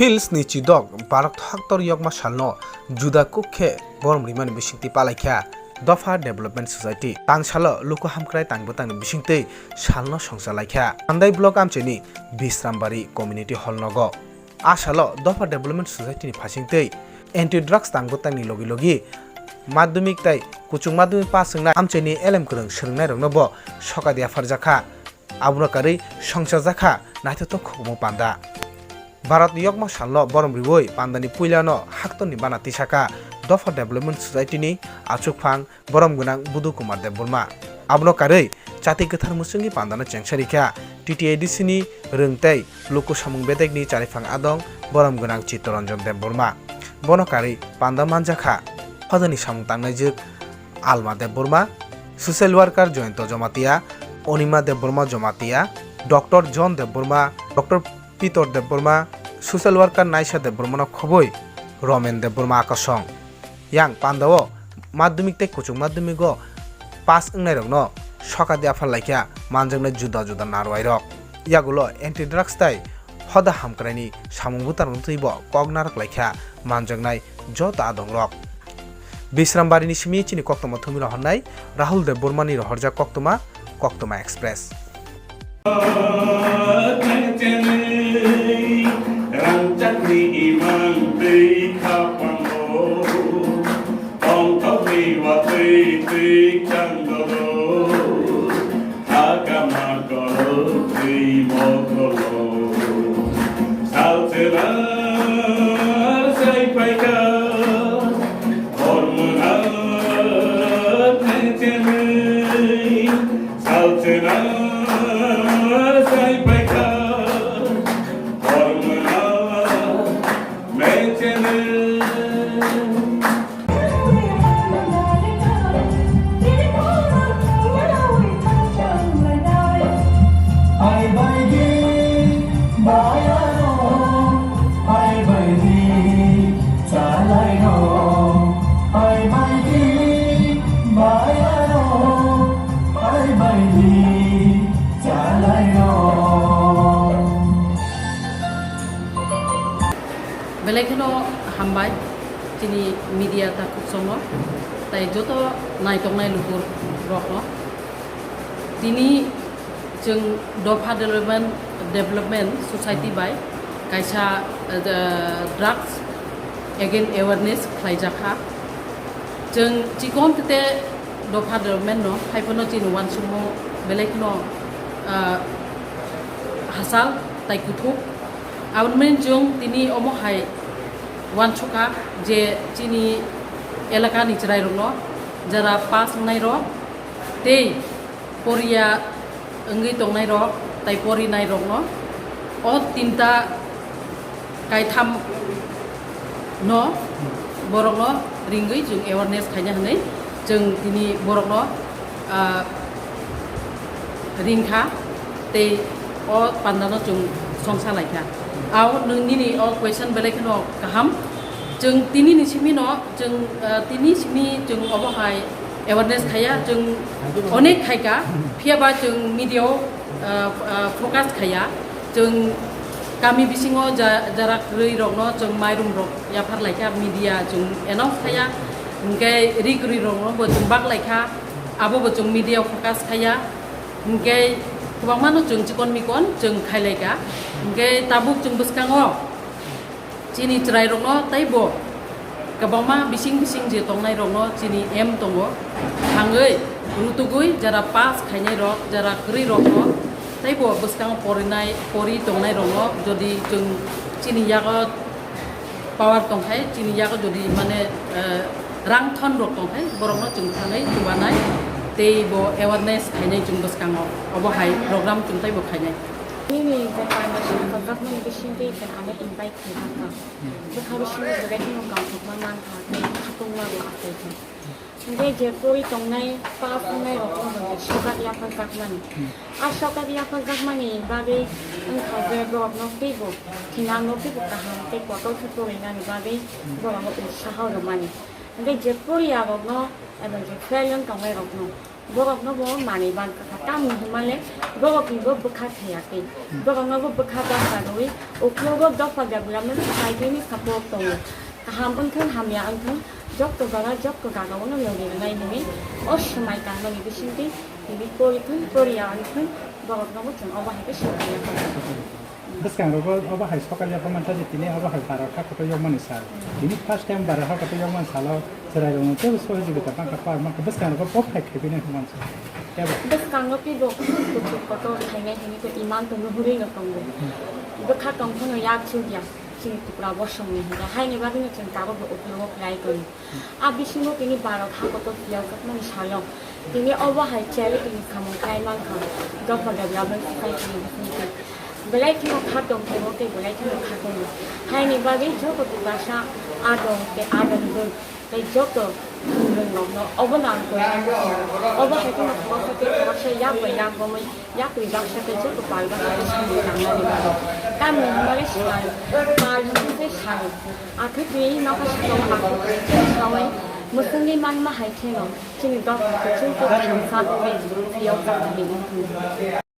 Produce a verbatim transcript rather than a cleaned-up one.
Hills ni chidok Bharat haktor yokma salno juda kuk khe borom rimani bisingtwi palaikha Dopha Development Society. Tang salo luku hamkrai tang bwtangni bisingtwi salno songchalaikha Andai block amchaini Bisrambari Community Hall nogo. A salo Dopha Development Society ni phasingtwi anti drugs tang bwtangni logi logi madhyamik tai kuchuk madhyamik pass wngnai amchaini elem kwrwng swrwngnairokno bo sokadi yapharjakha. Abono karwi songchajakha naithothok hukumu panda. Bharat yokma salno borom riwi pandani puilano haktorni bana tisakha Dopha Development Society ni achukphang borom gwnang Budu Kumar Debbarma. Abono karwi chati kwthar mwswngwi pandano chengsa rikha T T A D C ni rwng tei luku samung bedekni chariphang adong borom gwnang Chittaranjan Debbarma. Bono karwi panda manjakha hodani samung tangnaijwk Alma Debbarma, social worker Jayanta Jamatia, Onima Debbarma Jamatia, Doctor John Debbarma, Doctor Pitor Debbarma, social worker Naisa Debbarmano khobwi Romen Debbarma akosong. Yang pandao madhyamik tei kuchuk madhyamigo pass wngnairokno sokadi yapharlaikha manjaknai juda juda narwuirok. Yagulo anti drugs tei hoda hamkraini samung bwtharno twibo kok narwk laikha manjaknai joto adongrok. Bisrambarini simi chini koktwma thumwi rohornai Rahul Debbarmani rohorjak koktwma, Koktwma Express. Rangchakni imang twi khapango, tongthokni watwi twi changdoro. Hakama korok twi mokolo. Salsera sai paika, hormona mechenei. Salsera sai paika, hormona mechenei. Belai kheno hambai chini media takhuk chongno, tai joto naitongnai lukurokno. Tini chwng Dopha Development, Development Society bai kaisa, eh, drugs against awareness khlaijakha. Chwng chikon tete Dopha Development no haiphano chini uansukmung belai kheno, ah, hachal tai kuthuk. Aboni chwng tini omo hai uansukha je chini elakani chwrairokno jara pass wngnairok tei poriya wngwi tongnairok tai porinairokno o tinta kaitham no borokno ringwi chwng awareness khaina hwnwi chwng tini borokno, ah, ringkha tei o pandano chwng songsa laikha. Ao nwng nini o question belai kheno kaham. Chwng tini ni simi no chwng, ah, tini simi chwng obo hai awareness khaiya, chwng onek khaika, phiya ba chwng media o, ah, ah, focus khaiya. Chwng kami bisingo ja-, jara kwrwi rokno chwng mairum rok yaphar laikha, media chwng announce khaiya, hwnkhe ri kwrwi rokno bo chwng bak laikha, abo bo chwng media o focus khaiya, hwnkhe kwbangma no chwng chikon mikon chwng khai laikha, hwnkhe tabuk chwng bwskango chini chwrairokno tei bo kwbangma bising bising je tongnairokno chini aim tongo, thangwi rutugwi jara pass khainairok, jara kwrwirokno tei bo bwskango porinai, pori tongnairokno jodi chwng chini yago power tongkhai, chini yago jodi mane, eh, rang thon rok tongkhai, borokno chwng thangwi chubanai tei bo awareness khainai chwng bwskango, obo hai program chwng tei bo khainai. Nini je foundation khojak nini bisingtwi chwng ano invite khaijak kha. Bwkha bisingo belai kheno kangthokma mankha tei khakukma bo achaikha. Hwnkhe je pori tongnai pass wngnai rokno hwnkhe sokak yapharjakmani. A sokak yapharjakmani bagwi wngkha je borokno teibo thinangno teibo kaham tei kotor khe porinani bagwi borokno utsaho rwmani. Hwnkhe je poriya rokno eba je fail wng tongnai rokno Borokno bo manwi ban kha, tamni hwnmale borokni bo bwkha thaya twi. Borokno bo bwkha dopha rwwi, ukhlogo dopha gabramo swkang twi ni support tongo. Kaham wngthun, hamya wngthun, jokto jaga, jokto jaga-o no logi rwnai hwnwi o swmai tangmani bisingtwi tini pori thun, poriya wngthun, borokno bo chwng obo hai khe swkang ya. Bwskangrogo obo hai sokalia phaimantha je tini obo hai bara kha kotor yokmani sal. Tini first time bara kha kotor yokmani salo chwrairokno teibo sohojogita bangkha par mankha, bwskangrogo bo phai khaibini hwnmansa. Teibo bwskango teibo kuchuk kotor khainai hwnwi khe iman tongwi hwnwi no tongo. Bwkha tong phano yak chukya chini Tripura bosongni hwnwi haini bagwino chwng tabukbo ukhlogo khlai tongo. A bisingo tini Bharat hakotor phiyokjakmani salo tini obo hai charity ni samung khlai mankha, Dopha Development Society ni bisingtwi. Belai kheno kha tong phuru tei belai kheno kha tongo. Haini bagwi joto Tiprasa adong tei adong rwng tei joto rwngrokno obono ang koi obo hai kheno khoroksa tei khoroksa yak bai yak bomwi Yakni baksa tei joto pal baksa tei samung tangnani bagwi. Tamni hwnmale sal, pal hwnwi tei sal. Athai twi nokha sakao akhuk twi sawi mwswngwi manma hai kheno chini dopha kuchuk khe thangsa tei phiyokjak tongwi wngkha.